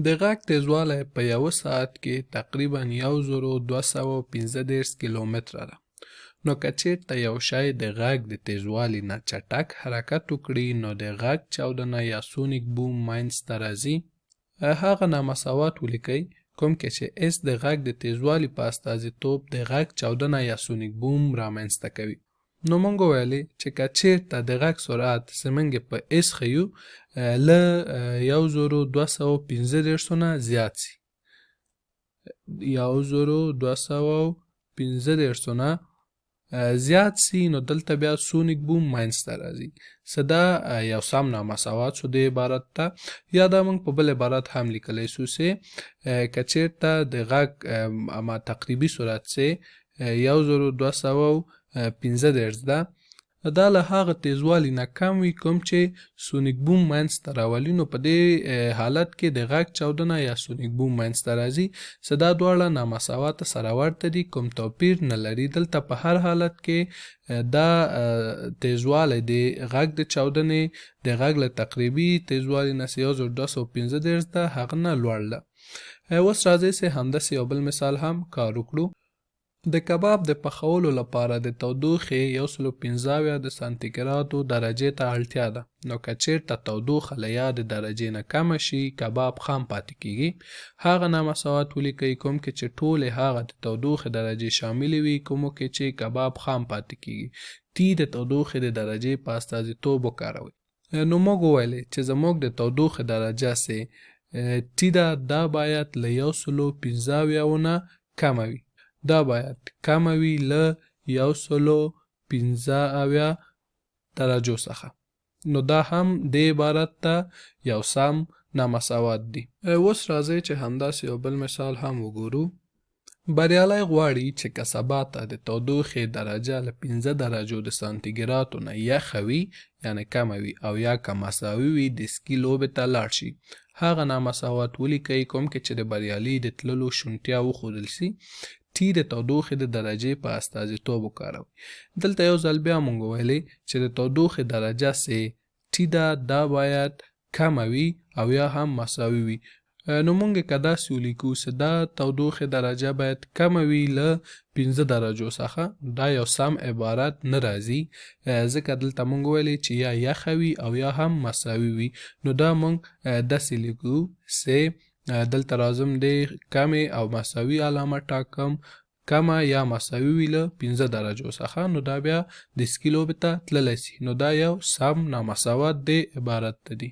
د غږ تیزوالی په یوه ساعت کې تقریبا 1235 کیلومتره ده. نو که چیرته یو شی د غږ د تیزوالي نه چټک حرکت وکړي، نو د غږ چاودنه یا sonic boom منځ ته راځي. هغه نامساوات ولیکئ کوم کې چې S د غږ د تیزوالي په استازیتوب د غږ چاودنه یا sonic boom رامنځته کوي. نو مونږ وویلې چې که چیرته د غږ سرعت چې مونږ په S ښیو له 1235 نه زیات سي، 1235 نه زیات سي، نو دلته بیا sonic boom منځته راځي. څه دا یو سم نامساوات شو دې عبارت ته، یا دا موږ په بل عبارت هم لیکلی سو چې که چیرته د غږ اما تقریبي سرعت چې 1235 ده، دا له هغه تیزوالي نه کم وي کوم چې sonic boom منځته راولي، نو په دې حالت کې د غږ چاودنه یا sonic boom منځته راځي. څه دا دواړه نامساواته سره ورته دي، کوم توپیر نه لري. دلته په هر حالت کې دا تیزوالی د غږ د چاودنې د غږ له تقریبي تیزوالي نه چې 1235 ده هغه نه لوړ ده. اوس راځئ چې همداسې یو بل مثال هم کار وکړو. د کباب د پخولو لپاره د تودوخې 175 د سانتیګرادو درجې ته اړتیا ده. نو که چیرته تودوخه له یادې درجې نه کمه شي، کباب خام پاتې کیږي. هغه نامساوات ولیکئ کوم کې چې ټولې هغه د تودوخې درجې شاملې وي کومو کې چې کباب خام پاتې کیږي. T د تودوخې د درجې په استازیتوب وکاروئ. نو موږ وویلې چې زموږ د تودوخې درجه سي T ده، دا باید له 175 نه کمه وي. دا باید کمه وي له 175 درجو څخه. نو دا هم دې عبارت ته یو سم نامساوات دي. اوس راځئ چې همداسې یو بل مثال هم وګورو. بریالی غواړي چې که سبا ته د تودوخې درجه له 5 درجو د سانتیګراتو نه یخه وي، یعنې کمه وي، او یا که مساوي وي، د سکي لوبې ته لاړ شي. هغه نامساوات ولیکئ کوم کې چې د بریالي د تللو شونتیا وښودل سي. T د تودوخې د درجې په استازیتوب وکاروئ. دلته یو ځل بیا مونږ ویلې چې د تودوخې درجه سي T ده، دا باید کمه وي او یا هم مساوي وي. نو مونږ که داسې ولیکو چې دا تودوخې درجه باید کمه وي له 5 درجو څخه، دا یو سم عبارت نه راځي، ځکه دلته مونږ ویلې چې یا یخه وي او یا هم مساوي وي. نو دا مونږ داسې لیکو چې دلته راځم د کمې او مساوي علامه ټاکم، کمه یا مساوي وي له 5 درجو څخه، نو دا بیا د سکي لوبې ته تللی سي. نو دا یو سم نامساوات دی عبارت ته دي.